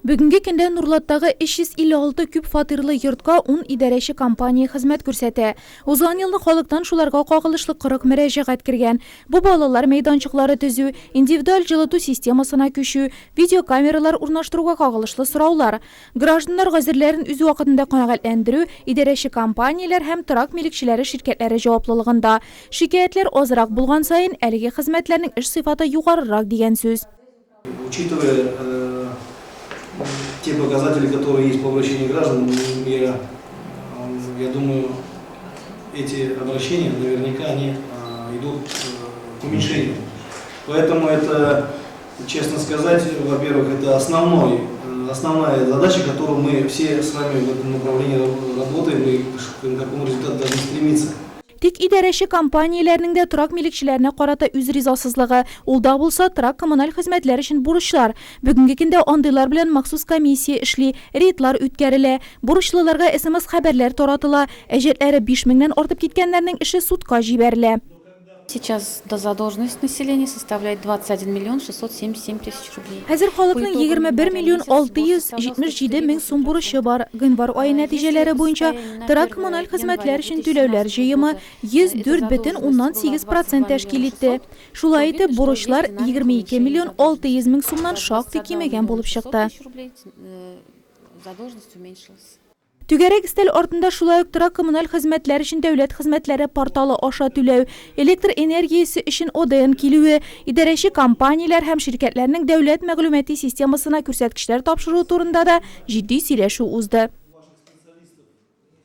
Бүгенге көндә Нурлаттагы 356 күп фатирлы йортка ун идарәче компания хезмәт күрсәтә. Узган елны халыктан шуларга кагылышлы 40 мөрәҗәгать кергән. Бу балалар мәйданчыклары төзү, индивидуаль җылыту системасына күчү, видеокамералар урнаштыруга кагылышлы сораулар. Гражданнар гозерләрен үз вакытында канәгатьләндерү идарәче компанияләр һәм торак милекчеләре ширкәтләре җаваплылыгында. Шикаятьләр азрак булган саен, әлеге хезмәтләрнең эш сыйфаты югарырак дигән сүз. Учитывая э, те показатели, которые есть по обращению граждан, я, я думаю, эти обращения наверняка они э, идут э, к уменьшению. Поэтому это, честно сказать, во-первых, это основной, основная задача, которую мы все с вами в этом направлении работаем и к какому результату должны стремиться. Тик идарәче компанияләрнең дә торак милекчеләренә карата үз ризасызлыгы, ул да булса торак-коммуналь хезмәтләр өчен бурычлар. Бүгенге көндә андыйлар белән махсус комиссия эшли, рейдлар үткәрелә, бурычлыларга смс-хәбәрләр таратыла, әҗәтләре 5 меңнән артып киткәннәрнең эше судка җибәрелә. Сейчас задолженность населения составляет 21 миллион 677 тысяч рублей. Хәзер халыкның 21 миллион 677 мең сум бурычы бар. Гыйнвар ае нәтиҗәләре буенча торак-коммуналь хезмәтләр өчен түләүләр җыемы 104,8 процент тәшкил итте. Шулай итеп, бурычлар 22 миллион 600 мең сумнан шактый кимегән булып чыкты. Түгәрәк өстәл артында шулай ук торак-коммуналь хезмәтләр өчен дәүләт хезмәтләре порталы аша түләү, электр энергиясе өчен ОДН килүе, идарәче компанияләр һәм ширкәтләрнең дәүләт мәгълүмати системасына күрсәткечләр тапшыруы турында да җитди сөйләшү узды.